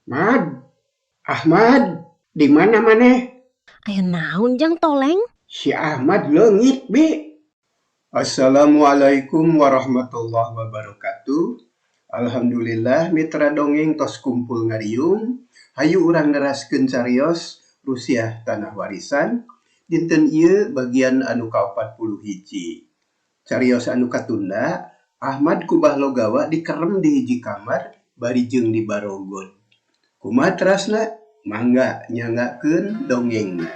Mad, Ahmad, di mana maneh? Aya naon, Jang Toleng? Si Ahmad leungit, Bi. Assalamualaikum warahmatullahi wabarakatuh. Alhamdulillah, mitra dongeng tos kumpul ngariung. Hayu urang neraskeun carios Rusiah Tanah Warisan. Dinten ieu bagian anu ka-41. Carios anu katunda, Ahmad ku Bah Logawa dikerem di hiji kamar bari jeung dibarogod. Kumaha terasna? Mangga nyanggakeun dongengna.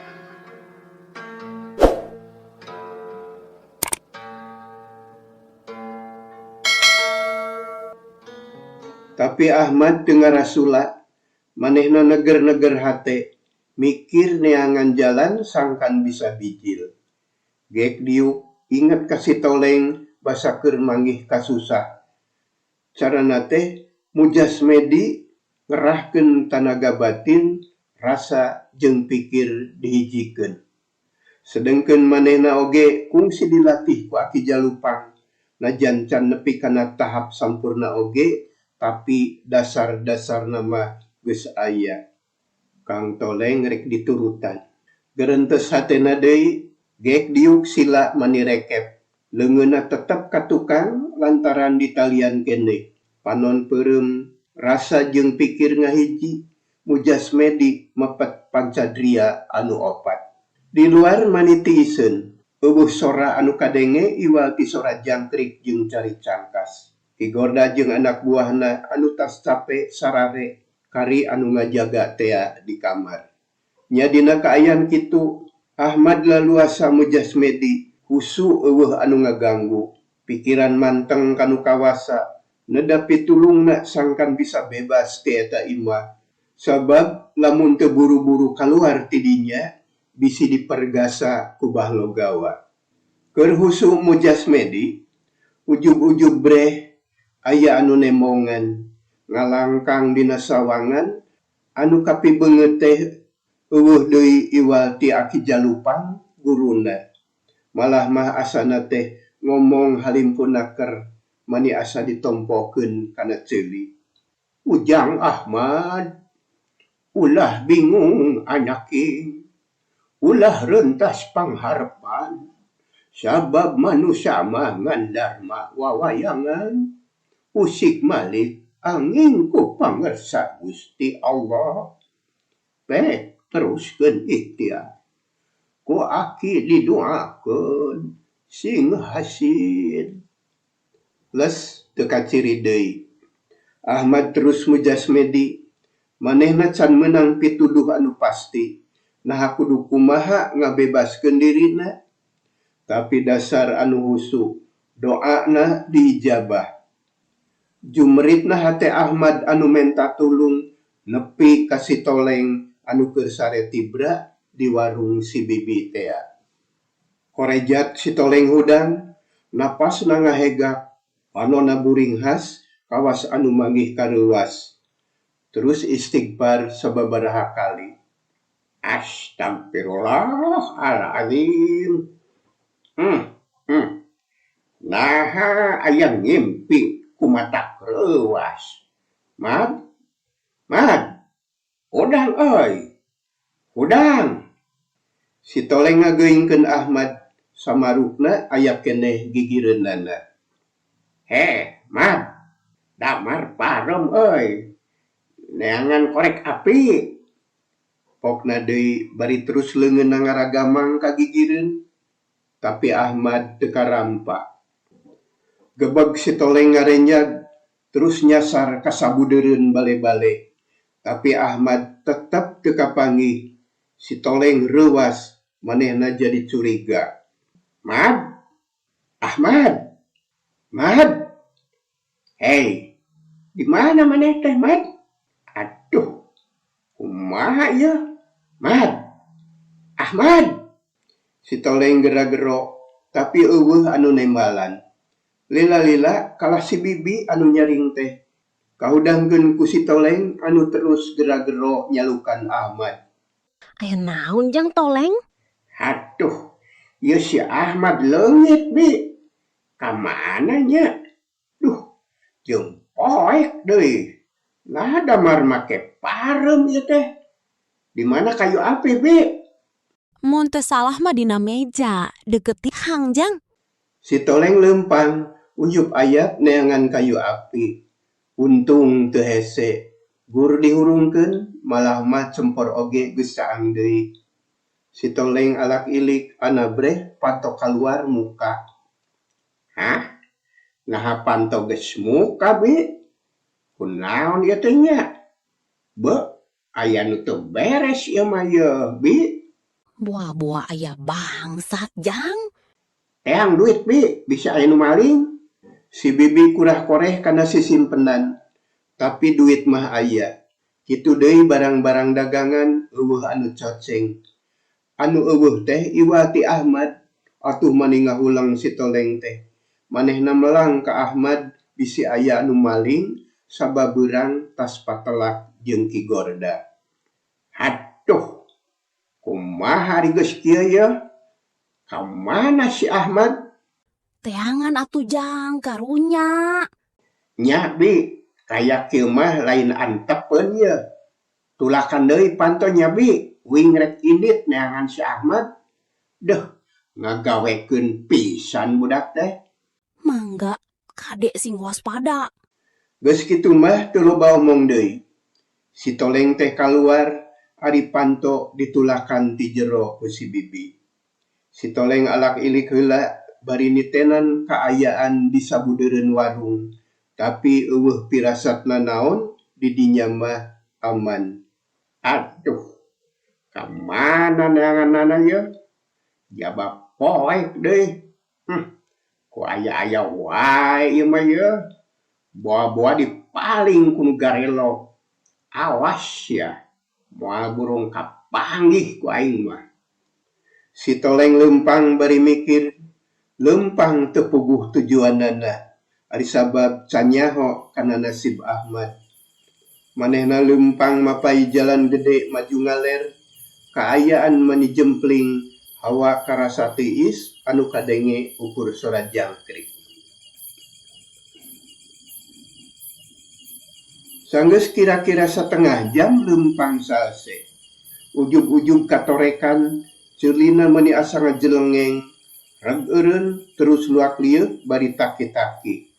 Tapi Ahmad teu ngarasula, manehna neger-neger hate, mikir neangan jalan sangkan bisa bijil. Gek diuk inget ka si Toleng basa keur manggih kasusah. Carana teh mujasmedi ngerahkeun tanaga batin, rasa jeung pikir dihijikeun. Sedengkeun manehna oge kungsi dilatih ku Aki Jalupang, najan can nepi kana tahap sampurna oge, tapi dasar-dasarna mah geus aya. Kang Toleng rek diturutan. Gerentes hatena deui, gek diuk sila mani rekep. Leungeunna tetep ka tukang lantaran ditalian keneh. Panon peureum, rasa jeung pikir ngahiji, mujasmedi mepet pancadria anu opat. Di luar mani tiiseun, euweuh sora anu kadenge iwal ti sora jangkrik jeung cari cangkas. Ki Gorda jeung anak buahna anu tas cape sarare kari anu ngajaga tea di kamar. Nya dina kaayaan kitu, Ahmad laluasa mujasmedi husu euweuh anu ngaganggu. Pikiran manteng kanu kawasa, neda pitulungna sangkan bisa bebas ti eta imah. Sabab lamun teu buru-buru kaluar ti dinya, bisi dipergasa ku Bah Logawa. Keur husu mujasmedi, ujug-ujug breh aya anu nemongan, ngalangkang dina sawangan, anu kapibeungeut teh euweuh deui iwal ti Aki Jalupang guruna. Malah mah asana teh ngomong halimpunaker mani asa ditompokeun kana ceuli. Ujang Ahmad, ulah bingung anaking, ulah rentas pangharepan, sabab manusa mah ngan dharma wawayangan, usik malik angin ku pangersa Gusti Allah. Pek teruskeun ikhtiar. Ku aki didoakeun sing hasil. Les teu kaciri deui. Ahmad terus mujasmedi, manehna can meunang pituduh anu pasti. Naha kudu kumaha ngabebaskeun dirina? Tapi dasar anu husu, doana diijabah. Jumritna hate Ahmad anu menta tulung nepi ka si Toleng anu keur sare tibra di warung si Bibi tea. Korejat si Toleng hudang, napasna ngahegak, panonna buringhas kawas anu manggih kareuwas. Terus istighfar sababaraha kali. Astagfirullahaladzim. Naha aya ngimpi kumatak reuwas. Mad, mad, hudang euy, hudang. Si Toleng ngageuingkeun Ahmad, samarukna aya keneh gigireunana. He, Mad, damar pareum euy. Neangan korek api. Pokna deui bari terus leungeunna ngaragamang ka gigireun. Tapi Ahmad teu karampa. Gebeg si Toleng ngarenyag, terus nyasar ka sabudeureun bale-bale. Tapi Ahmad tetep teu kapanggih. Si Toleng reuwas, manehna jadi curiga. Mad, Ahmad, Mad, hei, di mana maneh teh, Mad? Aduh, kumaha ieu? Mad, Ahmad. Si Toleng gera-gero, tapi euweuh anu nembalan. Lila-lila kalah si Bibi anu nyaring teh. Kahudangkeun ku si Toleng anu terus gera-gero nyalukan Ahmad. Aya naon, Jang Toleng? Aduh, ieu si Ahmad leungit, Bi. Ka mana nya? Duh, jeung poek deui. Naha damar make pareum ieu teh? Di mana kayu api, Bi? Mun teu salah mah dina meja, deukeut tihang, Jang. Si Toleng leumpang, ujub ayat neangan kayu api. Untung teu hese, gur dihurungkeun, malah mah cempor oge geus caang deui. Si Toleng alak-ilik anabreh panto kaluar muka. Hah? Naha panto geus muka, Bi? Kunaon ieu teh nya? Beuh, aya nu teu beres ieu mah yeuh, Bi. Boa-boa aya bangsat, Jang. Teang duit, Bi, bisi aya nu maling. Si Bibi kurah-koreh kana sisimpenan, tapi duit mah aya. Kitu deui barang-barang dagangan eueuh anu coceng. Anu eueuh teh iwal ti Ahmad, atuh mani ngahuleng si Toleng teh. Manehna melang ka Ahmad bisi aya anu maling sababeurang tas patelak jeung kigorda. Haduh! Kumaha ari geus kieu yeuh? Ka mana si Ahmad? Teangan atuh Jang, karunya. Nya Bi, kaya kieu mah lain antepeun yeuh. Tulakan deui panto nya Bi, uing rek indit neangan si Ahmad. Deuh, ngagawekeun pisan budak teh. Mangga, kade sing waspada. Geus kitu mah teu loba omong deui. Si Toleng teh kaluar, ari panto ditulakan ti jero ku si Bibi. Si Toleng alak-ilik heula bari nitenan kaayaan di sabudeureun warung, tapi eueuh pirasat nanaon di dinya mah aman. Aduh, ka mana neanganana yeuh? Jaba poek deui. Huh, ku aya-aya wae ieu mah yeuh. Boa-boa dipaling ku nu garelo. Awas sia, moal burung kapanggih ku aing mah. Si Toleng leumpang bari mikir, leumpang teu puguh tujuanana, ari sabab can nyaho kana nasib Ahmad. Manehna leumpang mapai jalan gede maju ngaler, kaayaan mani jempling, hawa karasa tiis anu kadenge ukur sora jangkrik. Sanggeus kira-kira satengah jam leumpang salse. Ujug-ujug katorekan, ceulina mani asa ngajelengeng, reg eureun terus luak lieuk bari taki-taki.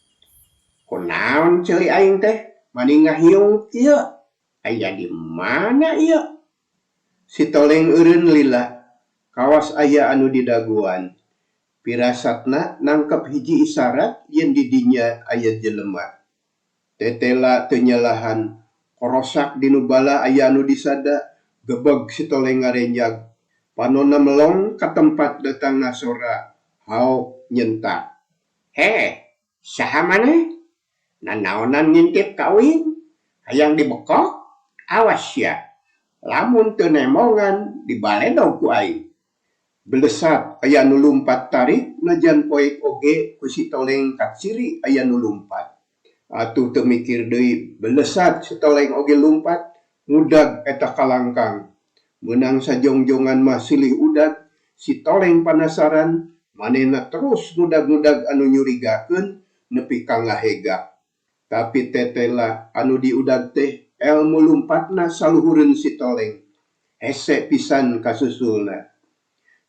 Kunaon ceuli aing teh mani ngahiung kieu? Aya di mana ieu? Si Toleng eureun lila, kawas aya anu didagoan. Pirasatna nangkep hiji isarat yen di dinya aya jelema. Tetela teu nyalahan, korosak dinu bala aya anu disada, gebeg si Toleng ngarenjag. Panonna melong ka tempat datangna sora, haok nyentak. Heh, saha maneh? Nanaonan ngintip ka uing? Hayang dibekok? Awas sia, lamun teu nembongan dibaledog ku aing. Belesat aya nu lumpat tarik najan poek oge ku si Toleng kaciri aya nu lumpat. Atuh teu mikir deui belesat si Toleng oge lumpat ngudag eta kalangkang. Meunang sajongjongan mah silih udag, si Toleng panasaran, manehna terus ngudag-ngudag anu nyurigakeun nepi ka ngahegak. Tapi tetela anu diudag teh elmu lumpatna saluhureun si Toleng. Hese pisan kasusulna.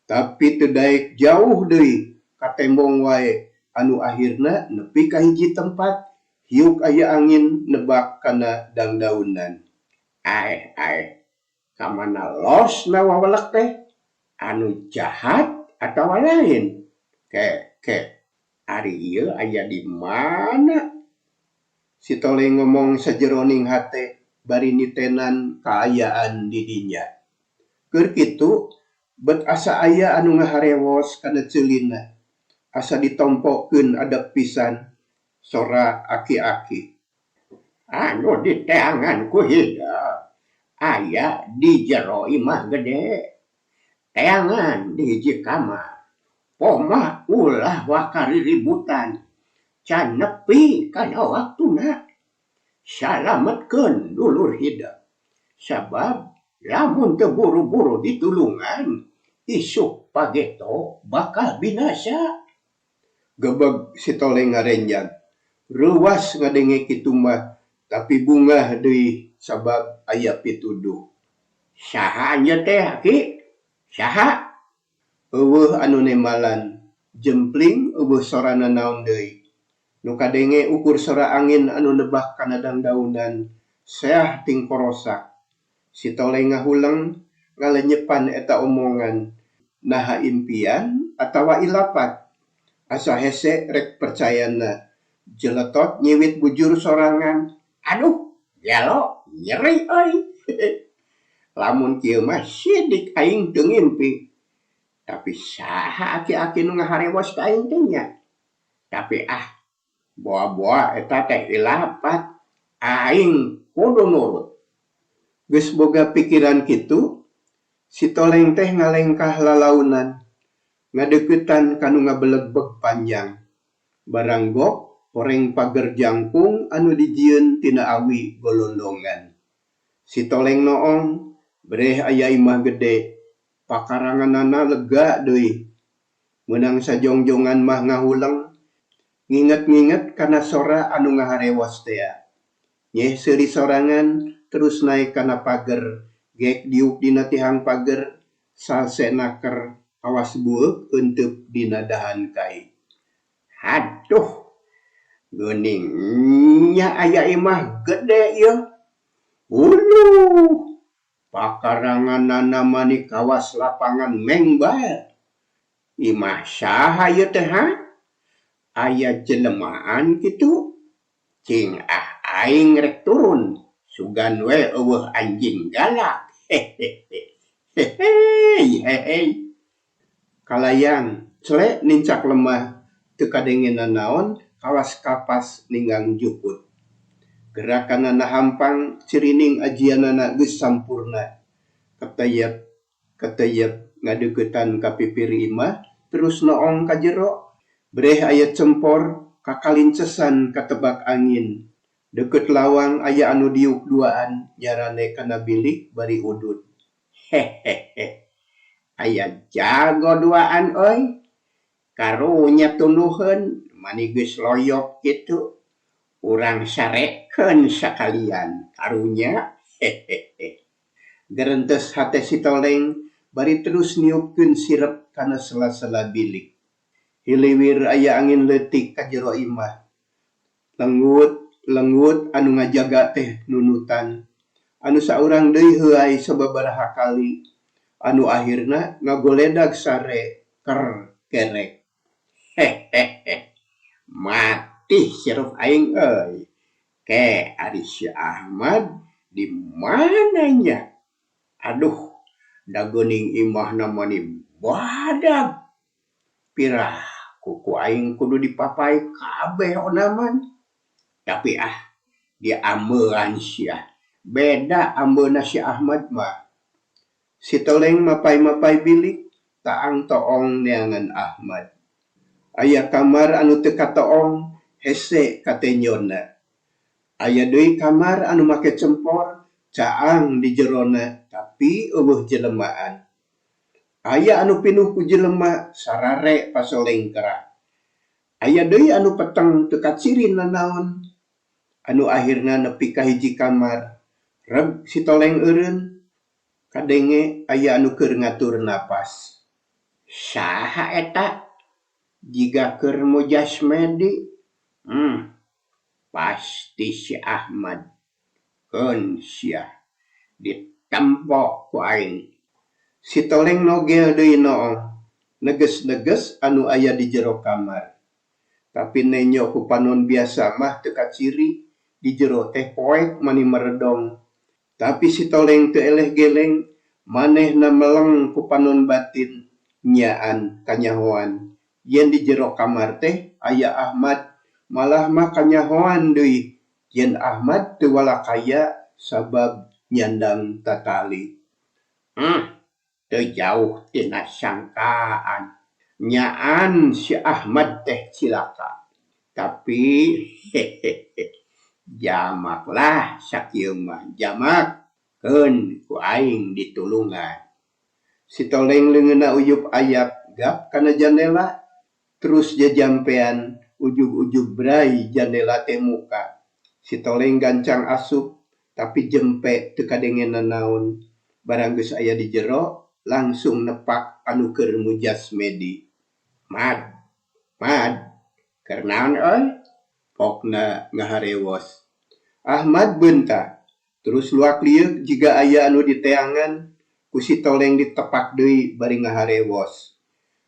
Tapi teu daek jauh deui katembong wae anu ahirna nepi ka hiji tempat hiuk aya angin nebak kana dangdaunan. Aeh aeh, ka mana losna wawelek teh? Anu jahat atawa lain? Ke ke, ari ieu aya di mana? Si Toleng ngomong sajeroning hate bari nitenan kaayaan di dinya. Keur kitu, bet asa aya anu ngaharewos kana ceulina, asa ditompokeun adep pisan, sora aki-aki. Anu diteangan ku hidep aya di jero imah gede, teangan di hiji kamar, poh mah ulah waka riributan, can nepi kana waktuna. Salametkeun dulur hidep, sabab lamun teu buru-buru ditulungan, isuk pageto bakal binasa. Gebeg si Toleng ngarenjag. Reuwas ngadenge kitu mah Tapi bungah deui sabab aya pituduh. Saha anjeun teh aki? Saha? Eueuh anu nembalan. Jempling eueuh sora nanaon deui. Nu kadenge ukur sora angin anu nebak kana dangdaunan, seah tingkorosak. Si Toleng ngahuleng ngalenyepan eta omongan, naha impian atawa ilapat. Asa hese rek percayana. Jeletot nyiwit bujur sorangan. Aduh, gelo, nyeri euy. Lamun kieu mah sidik aing teu ngimpi. Tapi saha aki-aki nu ngaharewos ka aing teh nya? Tapi ah, boa-boa eta teh ilapat. Aing kudu nurut. Geus boga pikiran kitu, si Toleng teh ngalengkah lalaunan, ngadeuketan ka nu ngabelegbeg panjang. Baranggok horeng pager jangkung anu dijieun tina awi golondongan. Si Toleng noong, breh aya imah gede, pakaranganana lega deui. Meunang sajongjongan mah ngahuleng, nginget-nginget kana sora anu ngaharewos tea. Nyeh seuri sorangan terus naek kana pager, gek diuk dina tihang pager, salse naker, kawas bueuk eunteuk dina dahan kai. Haduh, geuning nya aya imah gede ieu. Uluh, pakaranganana mani kawas lapangan meng bae. Imah saha ieu teh ha? Aya jelemaan kitu? Cing ah aing rek turun, sugan we eueuh anjing galak. Hehehe. Hehey hehey. Kalayang, cle nincak lemah, teu kadenge nanaon kawas kapas ninggang jukut. Gerakanana hampang, cirining ajianana geus sampurna. Keteyep, keteyep ngadeuketan ka pipir imah terus noong ka jero. Breh aya cempor kakalincesan katebak angin. Deukeut lawang aya anu diuk duaan nyarande kana bilik bari udud. Hehehe. Aya jago duaan euy. Karunya tunduheun mani geus loyok kitu. Urang sarekeun sakalian karunya. Hehehe. Gerentes hate si Toleng bari terus niupkeun sirep kana sela-sela bilik. Hiliwir aya angin leutik ka jero imah. Lenggut lenggut anu ngajaga teh nunutan. Anu saurang deui heuay sababaraha kali. Anu ahirna ngagoledag sare ker kerek. Hehehe. Matih sirup aing euy. Ke ari si Ahmad di mana nya? Aduh, da geuning imahna mani badag. Pirah ku aing kudu dipapay kabeh onaman. Tapi ah, diambean sia. Beda ambeuna si Ahmad mah. Si Toleng mapay-mapay bilik, taang toong neangan Ahmad. Aya kamar anu teu katoong, hese katenyona. Aya deui kamar anu make cempor, caang di jerona tapi eueuh jelemaan. Aya anu pinuh ku jelema, sarare pasolengkrah. Aya deui anu peteng teu kaciri nanaon. Anu ahirna nepi ka hiji kamar, reg si Toleng eureun, kadenge aya anu keur ngatur napas. Saha eta? Jiga keur mujasmedi. Pasti si Ahmad. Keun sia, ditempo ku aing. Si Toleng nogel deui noong, neges-neges anu aya di jero kamar. Tapi nenjo ku panon biasa mah teu kaciri, di jero teh poek mani meredong. Tapi si Toleng teu eleh geleng, manehna meleng ku panon batin, nyaan kanyahoan. Yen di jero kamar teh aya Ahmad, malah mah kanyahoan deui yen Ahmad teu walakaya sabab nyandang tatali. Teu jauh tina sangkaan. Nyaan si Ahmad teh cilaka. Tapi hehehe jamaklah sakieu mah jamak keun ku aing ditulungan. Si Toleng leungeunna uyup ayap gap kana jandela terus jajampean ujug-ujug bray jandela teh muka. Si Toleng gancang asup, tapi jempe teu kadenge nanaon. Barang geus aya di jero, langsung nepak anu keur mujas Medi. Mad, Mad, keur naon euy? Pokna ngaharewos. Ahmad beunta, terus luak lieuk jiga aya anu diteangan, ku si Toleng ditepak deui bari ngaharewos.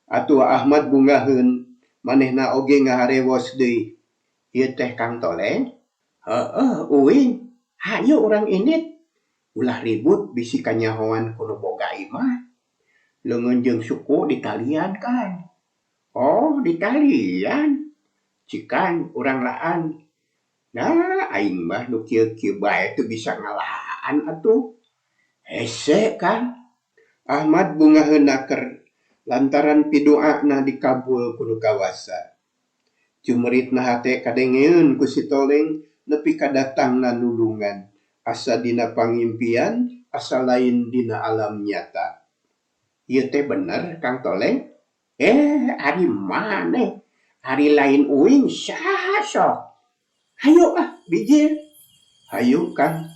Atuh Ahmad bungaheun, manehna oge ngaharewos deui. Ieu teh Kang Toleng? Heueuh uing, hayu urang indit. Ulah ribut bisi kanyahoan ku nu boga imah. Leungeun jeung suku ditalian Kang. Oh ditalian? Cikan urang laan. Nah aing mah nu kieu-kieu bae teu bisa ngalaan atuh. Hese Kang. Ahmad bungaheun naker lantaran piduana dikabul ku nu kawasa. Cumeritna hate kadengeun ku si Toleng nepi ka datangna nulungan, asa dina pangimpian asa lain dina alam nyata. Ieu teh bener Kang Toleng? Eh ari maneh, ari lain uing saha sok? Hayu ah bijil. Hayu Kang.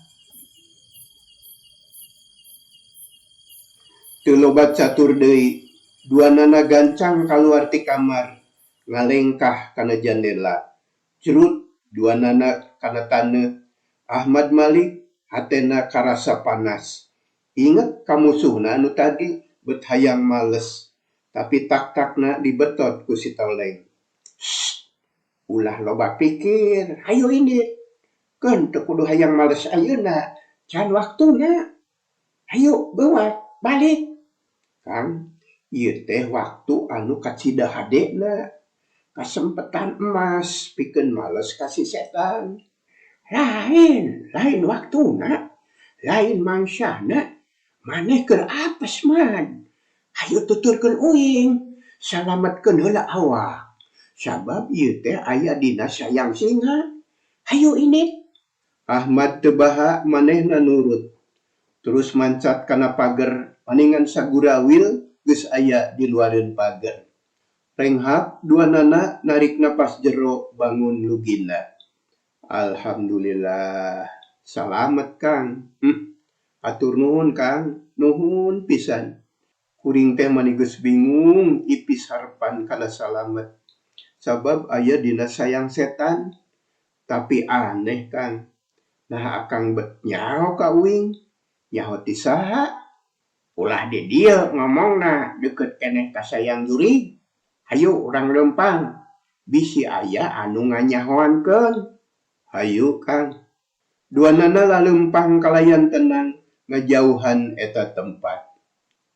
Teu loba catur deui, duanana gancang kaluar ti kamar, ngalengkah kana jandela. Crut duanana kana taneuh. Ahmad malik, hatena karasa panas. Inget ka musuhna anu tadi, bet hayang males. Tapi tak-takna dibetot ku si Toleng. Sst! Ulah loba pikir, hayu indit. Keun teu kudu hayang males ayeuna, can waktuna. Hayu beuwat, balik. Kang, ieu teh waktu anu kacida hadena. Kasempetan emas pikeun males ka si setan. Lain, lain waktuna, lain mangsana. Maneh keur apes man. Hayu tuturkeun uing, salametkeun heula awak. Sabab ieu teh aya dina sayang singa. Hayu indit. Ahmad teu baha manehna nurut. Terus mancat kana pager maningan sagurawil geus aya di luareun pager. Renghap duanana narik napas jero bangun lugina. Alhamdulillah, salamet Kang. Hatur nuhun Kang, nuhun pisan. Kuring teh mani geus bingung ipis harepan kana salamet. Sabab aya dina sayang setan. Tapi aneh Kang, naha akang bet nyaho ka uing, nyaho ti saha? Ulah di dieu ngomongna deukeut keneh ka sayang jurig. Hayu urang leumpang, bisi aya anu nganyahoankeun. Hayu Kang. Duanana laleumpang kalayan tenang ngajauhan eta tempat.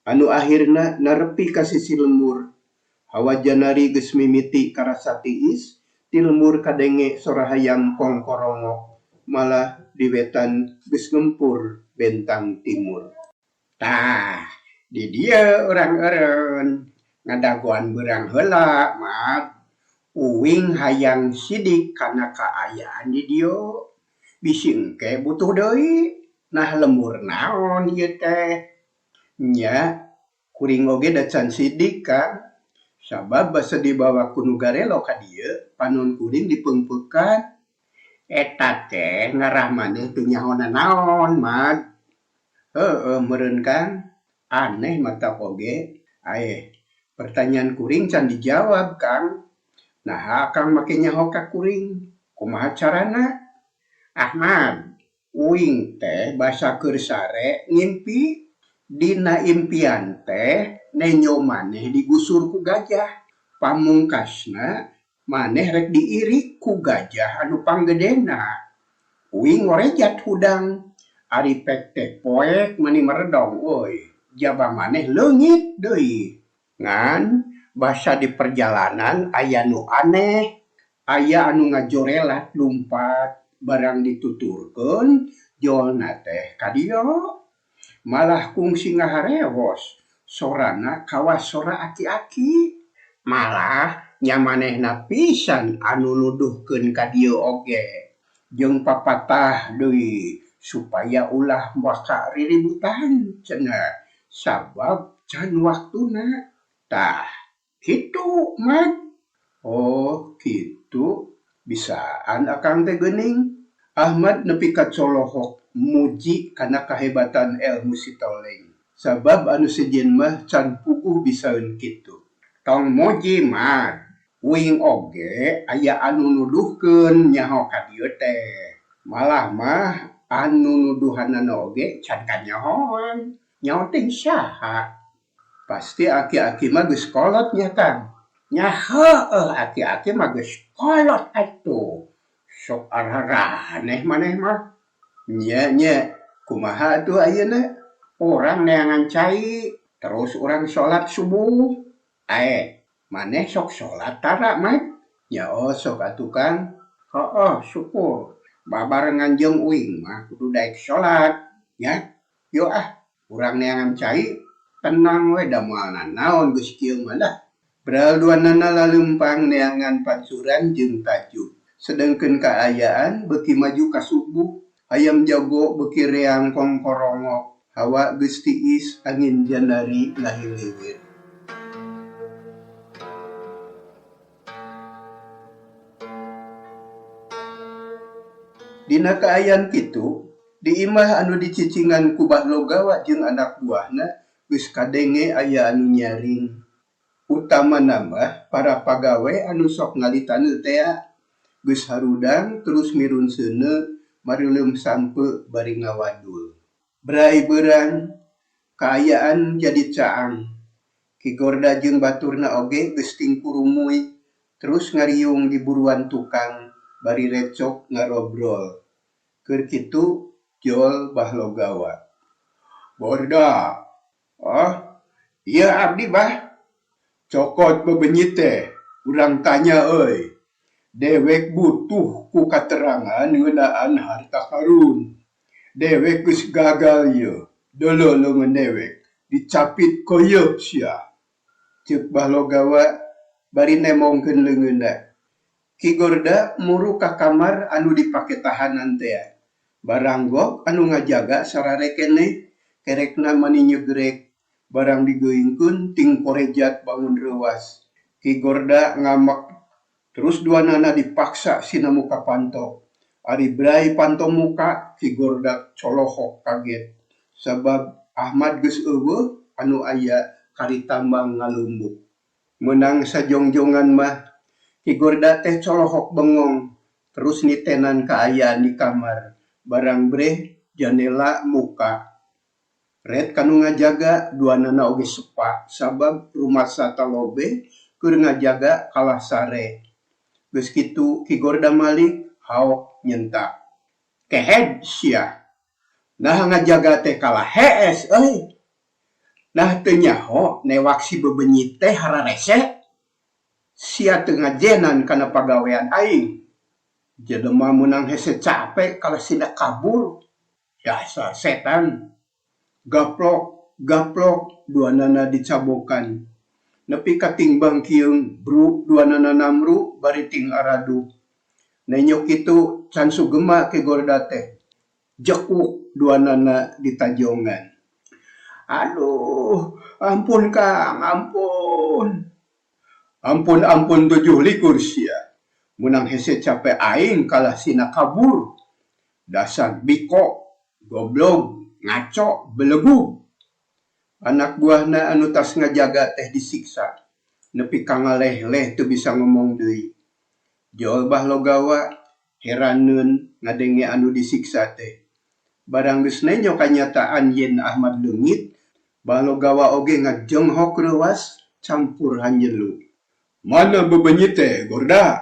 Anu akhirna narepi ka sisi lembur. Hawa janari geus mimiti karasa tiis, ti lembur kadenge sora hayam kongkorongok, malah di wetan geus ngempur bentang timur. Tah, di dieu urang eureun ngadagoan beurang heula, Mat. Uing hayang sidik kana kaayaan di dieu. Bisi engke butuh deui. Nah lembur naon ieu teh? Nya, kuring oge da can sidik, Kang. Sabab basa dibawa ku nu garelo ka dieu, panon kuring dipeungpeukan. Eta teh ngarah maneh teu nyaho nanaon, Mat. Heueuh meureun, Kang. Aneh matak oge. Aeh, pertanyaan kuring can dijawab, Kang. Naha akang make nyaho ka kuring? Kumaha carana? Ahmad, uing teh basa keur sare ngimpi. Dina impian teh nenjo maneh digusur ku gajah. Pamungkasna maneh rek diirik ku gajah anu panggedena. Uing ngorejat hudang. Ari pek teh poek mani meredong euy. Jaba maneh leungit deui. Ngan basa di perjalanan aya nu aneh, aya anu ngajorelat lumpat barang dituturkeun jolna teh ka dieu. Malah kungsi ngaharewos, sorana kawas sora aki-aki. Malah nya manehna pisan anu nuduhkeun ka dieu oge. Jeung papatah deui supaya ulah waka riributan cenah sabab can waktuna. Tah, kitu Mat. Oh, kitu. Bisaan akang teh geuning. Ahmad nepi ka colohok muji kana kahebatan elmu si Toleng. Sabab anu sejen mah can puguh bisaeun kitu. Tong muji Mad, uing oge aya anu nuduhkeun nyaho ka dieu teh. Malah mah anu nuduhanana oge can kanyahoan. Nyaho teh saha? Pasti aki-aki mah geus kolot nya Kang. Nya heueuh aki-aki mah geus kolot atuh. Sok araraneh maneh mah. Nya nya, kumaha atuh ayeuna? Urang neangan cai, terus urang salat subuh. Ae, maneh sok salat tara Mat? Nya oh sok atuh Kang. Hooh syukur, babarengan jeung uing mah kudu daek salat nya. Yo ah, urang neangan cai, tenang we da moal nanaon geus kieu mah lah. Beral duanana laleumpang neangan pancuran jeung tajug. Sedengkeun kaayaan beuki maju ka subuh, hayam jago beuki reang kongkorongok, hawa geus tiis angin janari ngahiliwir. Dina kaayaan kitu, di imah anu dicicingan ku Bah Logawa jeung anak buahna geus kadenge aya anu nyaring. Utamana mah para pagawe anu sok ngali taneuh tea, geus harudang terus mirun seuneu mareuleum sampeu bari ngawadul. Brai beurang, kaayaan jadi caang. Ki Gorda jeung baturna oge geus tingkurumuy terus ngariung di buruan tukang bari recok ngarobrol. Keur kitu jol Bah Logawa. Gorda, oh, ieu abdi Bah. Cokot bebenyit teh, urang tanya euy. Dewek butuh ku katerangan ngeunaan harta karun. Dewek geus gagal ieu, deuleu leungeun dewek, dicapit koyeup sia. Ceuk Bah Logawa bari nemongkeun leungeunna. Ki Gorda muru ka kamar anu dipake tahanan tea. Baranggok anu ngajaga sarare keneh, kerekna mani nyegrek. Barang digeuingkeun ting korejat bangun reuwas. Ki Gorda ngamek, terus duanana dipaksa sina muka panto. Ari brai panto muka, Ki Gorda colohok kaget. Sabab Ahmad geus eueuh anu aya kari tambang ngalumbuk. Meunang sajongjongan mah, Ki Gorda teh colohok bengong, terus nitenan kaayaan di kamar. Barang breh janela muka. Ret ka nu ngajaga duanana oge sepa sabab rumasa talobeh keur ngajaga kalah sare. Geus kitu Ki Gorda malik haok nyentak. Kehed sia! Naha ngajaga teh kalah hees euy. Nah teu nyaho newak si bebenyit teh hararese? Sia teu ngajenan kana pagawean aing. Jelema meunang hese cape kalah sina kabur. Dasar setan! Gaplok, gaplok duanana dicabokan. Nepi ka ting bangkieung bru duanana namru bari ting araduh. Nenyo kitu can sugema Ki Gorda teh. Jekuk duanana ditajongan. Aduh, ampun Kang, ampun. Ampun ampun tujuh likur sia. Meunang hese cape aing kalah sina kabur. Dasar biko, goblog, ngaco, belegug. Anak buahna anu tas ngajaga teh disiksa nepi ka ngaleh-leh teu bisa ngomong deui. Jol Bah Logawa heraneun ngadenge anu disiksa teh. Barang geus nenyo kanyataan yen Ahmad leungit, Bah Logawa oge ngajenghok reuwas campur hanjelu. Mana bebenyit teh, Gorda?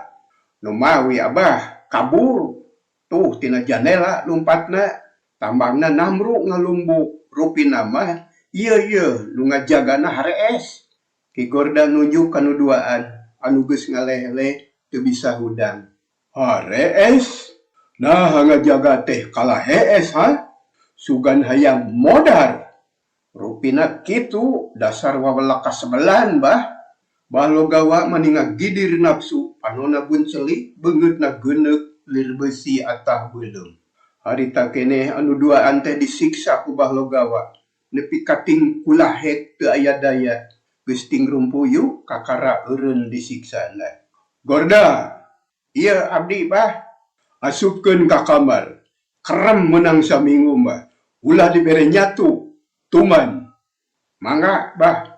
Nu mawi Abah, kabur. Tuh tina janela lumpatna, tambangna namru ngalumbuk. Rupina mah ieu-ieu nu ngajagana harees. Ki Gorda nunjuk ka nu duaan anu geus ngaleh-leh teu bisa hudang. Harees? Naha ngajaga teh kalah hees ha? Sugan hayang modar. Rupina kitu, dasar wawelak kasebelan bah. Bah Logawa mani ngagidir nafsu, panonna buncelik, beungeutna geuneuk lir beusi atah beuleum. Harita keneh anu duaan teh disiksa ku Bah Logawa, nepi ka ting kulahek teu aya daya, geus ting rumpuyu kakara eureun disiksana. Gorda, Ieu abdi bah. Asupkeun ka kamar. Kerem meunang saminggu mah. Ulah dibere nyatu. Tuman. Mangga, Bah.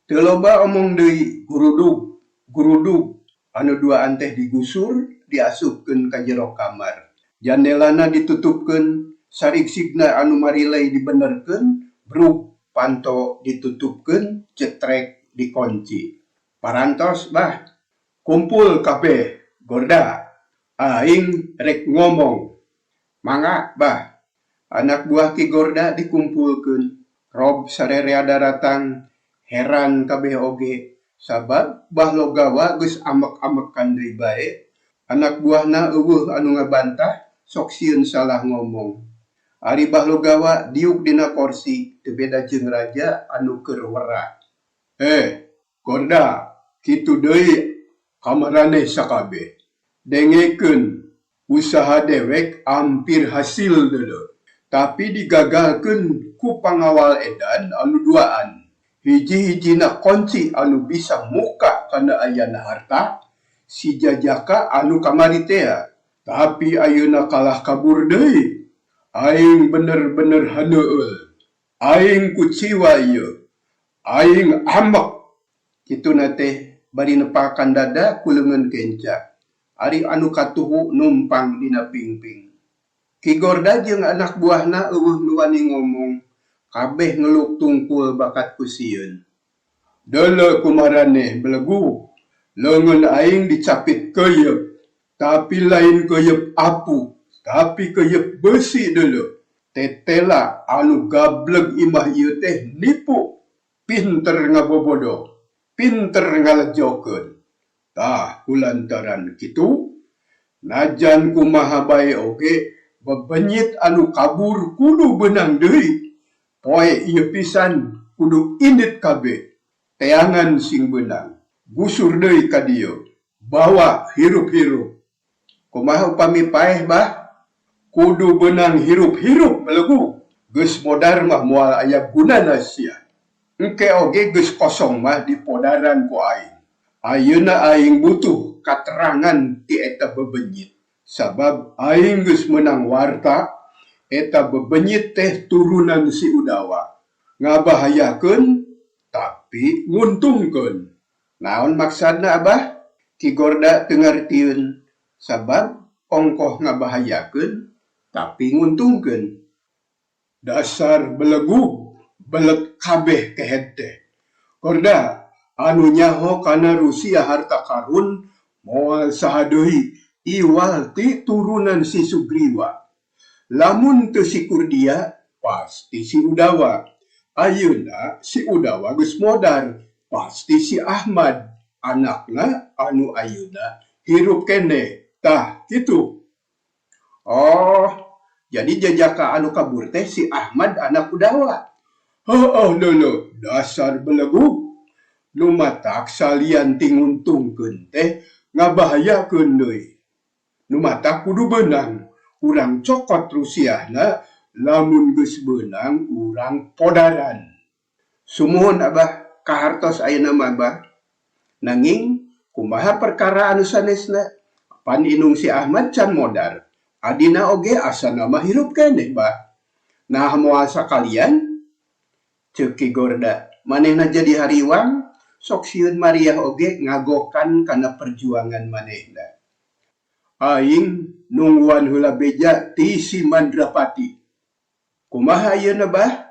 Teu loba omong deui, gurudug, gurudug, anu duaan teh digusur, diasupkeun ka jero kamar. Jandelana ditutupkeun, sarigsigna anu marilei dibenerkeun, brug, panto ditutupkeun, cetrek dikonci. Parantos, Bah. Kumpul kabeh, Gorda. Aing rek ngomong. Mangga, Bah. Anak buah Ki Gorda dikumpulkeun. Rob sarerea daratang, heran kabeh oge, sabab Bah Logawa geus amek-amekan deui bae. Anak buahna euweuh anu ngabantah, sok sieun salah ngomong. Ari Bah Logawa diuk dina korsi, teu beda jeung raja anu keur werah. Eh, Gorda, kitu deui ka maraneh sakabeh. Dengekeun, usaha dewek ampir hasil deuleu, tapi digagalkeun ku pangawal edan anu duaan. Hiji-hijina konci anu bisa muka kana ayana harta, si Jajaka anu kamari tea, tapi ayeuna kalah kabur deui. Aing bener-bener haneueul. Aing kuciwa ieu. Aing ambek. Kituna teh bari nepakan dada ku leungeun kenca. Ari anu katuhu numpang dina pingping. Ki Gorda jeung anak buahna euweuh nu wani ngomong, kabeh ngeluk tungkul bakat ku sieun. Deuleu ku maraneh belegu, leungeun aing dicapit keuyeup, tapi lain keuyeup apu, tapi keuyeup beusi deuleu. Tetela anu gableg imah ieu teh nipu, pinter ngabobodo, pinter ngalejokeun. Tah kulantaran kitu, najan kumaha bae oge bebenyit anu kabur kudu beunang deui. Poe ieu pisan kudu indit kabeh. Teangan sing beunang. Gusur deui ka dieu. Bawa hirup-hirup. Kumaha upami paeh, Bah? Kudu beunang hirup-hirup belegu. Geus modar mah moal aya gunana sia. Engke oge geus kosong mah dipodaran ku aing. Ayeuna aing butuh katerangan ti eta bebenyit. Sabab aing geus meunang warta eta bebenyit teh turunan si Udawa. Ngabahayakeun tapi nguntungkeun. Naon maksadna, Abah? Ki Gorda teu ngartieun sabab ongkoh ngabahayakeun tapi nguntungkeun. Dasar belegug, belet kabeh kehed teh. Gorda, anu nyaho kana Rusia harta karun moal saha deui iwal ti turunan si Sugriwa. Lamun teu si Kurdia, pasti si Udawa. Ayeuna si Udawa geus modar, pasti si Ahmad, anakna anu ayeuna hirup keneh. Tah, kitu. Oh, jadi jajaka anu kabur teh si Ahmad anak Udawa. Heueuh deuleu, dasar belegug. Nu matak salian ti nguntungkeun teh ngabahayakeun deui. Nu matak kudu beunang, urang cokot Rusiahna, lamun geus beunang urang podaran. Sumuhun, Abah, kahartos ayeuna mah, Abah. Nanging kumaha perkara anu sanesna? Pan indung si Ahmad can modar. Adina oge asana mah hirup keneh, Bah. Nah moal sakalian? Ceuk Ki Gorda. Manehna jadi hariwang, sok sieun Mariah oge ngagokan kana perjuangan manehna. Aing nungguan heula beja ti si Mandrapati. Kumaha ayeuna, Bah?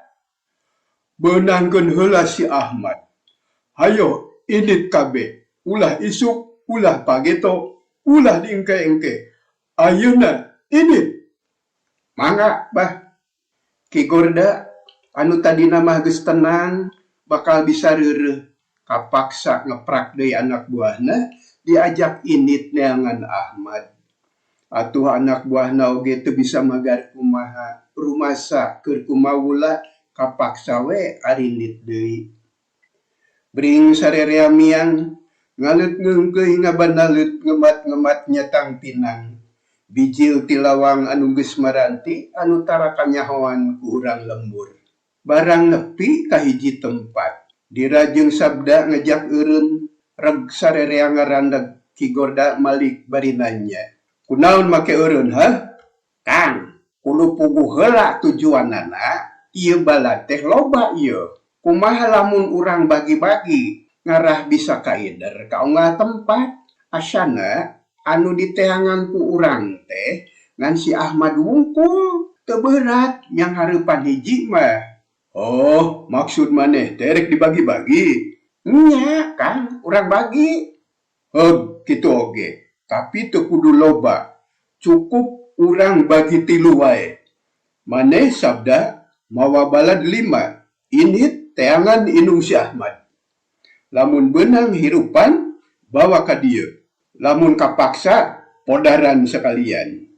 Beunangkeun heula si Ahmad. Hayo indit kabeh, ulah isuk, ulah pageto, ulah diengke-engke. Ayeuna indit. Mangga, Bah. Ki Gorda anu tadina mah geus tenang bakal bisa reureuh kapaksa ngeprak deui anak buahna diajak indit neangan Ahmad. Atuh anak buahna oge teu bisa magar kumaha, rumasa keur kumawula kapaksa we arindit deui. Bring sarerea miang, ngaleut ngeungkeuy ngabanalut ngemat-ngemat nyatang pinang. Bijil ti lawang anu geus maranti anu tara kanyahoan ku urang lembur. Barang nepi ka hiji tempat. Dira jeung Sabda ngajak eureun, reg sarerea ngarandag Ki Gorda malik bari nanya. Kunaon make eureun hah? Kang, kudu puguh heula tujuanana, ieu balad teh loba ieu. Kumaha lamun urang bagi-bagi ngarah bisa kaider ka unggal tempat. Asana anu diteangan ku urang teh ngan si Ahmad wungkul, teu beurat nyanghareupan hiji mah. Oh, maksud maneh teh rek dibagi-bagi? Nya, Kang, urang bagi. Heug, kitu oge, tapi teu kudu loba, cukup urang bagi tilu wae. Maneh Sabda mawa balad lima, indit teangan indung si Ahmad. Lamun beunang hirupan, bawa ka dieu. Lamun kapaksa, podaran sakalian.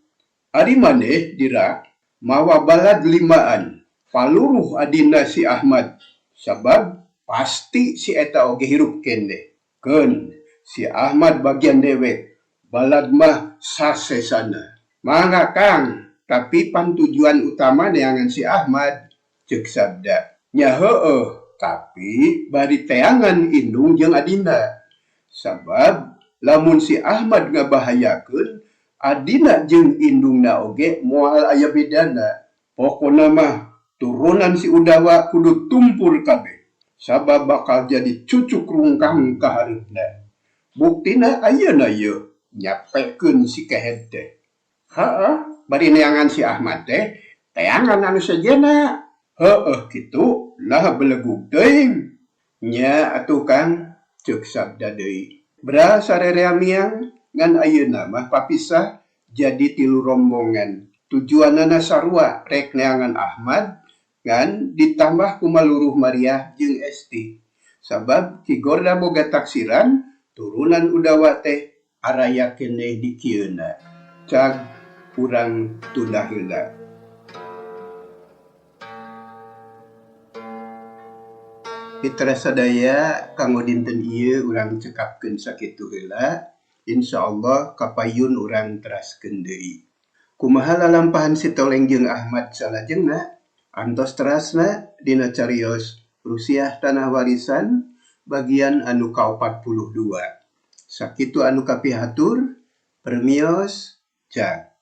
Ari maneh, Dira, mawa balad limaan, paluruh adina si Ahmad, sabab pasti si eta oge hirup keneh. Keun, si Ahmad bagian dewek, balad mah sasesana. Mangga Kang, tapi pan tujuan utama neangan si Ahmad, ceuk Sabda. Nya heueuh, tapi bari teangan indung jeung adina. Sabab lamun si Ahmad ngabahayakeun, adina jeung indungna oge moal aya bedana. Pokona mah turunan si Udawa kudu tumpur kabeh, sabab bakal jadi cucuk rungkang ka hareupna. Buktina ayeuna yeuh nyapekeun si kehed teh. Heueuh, bari neangan si Ahmad teh, teangan anu sejenna. Heueuh kitu, nah belegug teuing. Nya atuh Kang, ceuk Sabda deui. Bra sarerea miang, ngan ayeuna mah papisah jadi tilu rombongan. Tujuanana sarua rek neangan Ahmad ngan ditambah ku maluruh Mariah jeung Esti. Sabab Ki Gorda boga taksiran turunan Udawa teh araya keneh di kieuna. Cag urang tunda heula. Mitra sadaya kanggo dinten ieu urang cekapkeun sakitu heula, insyaallah kapayun urang teraskeun deui. Kumaha lalampahan si Toleng jeung Ahmad salajengna? Antos terasna dina carios Rusiah Tanah Warisan bagian anu ka-42. Sakitu anu kapihatur, permios, cag.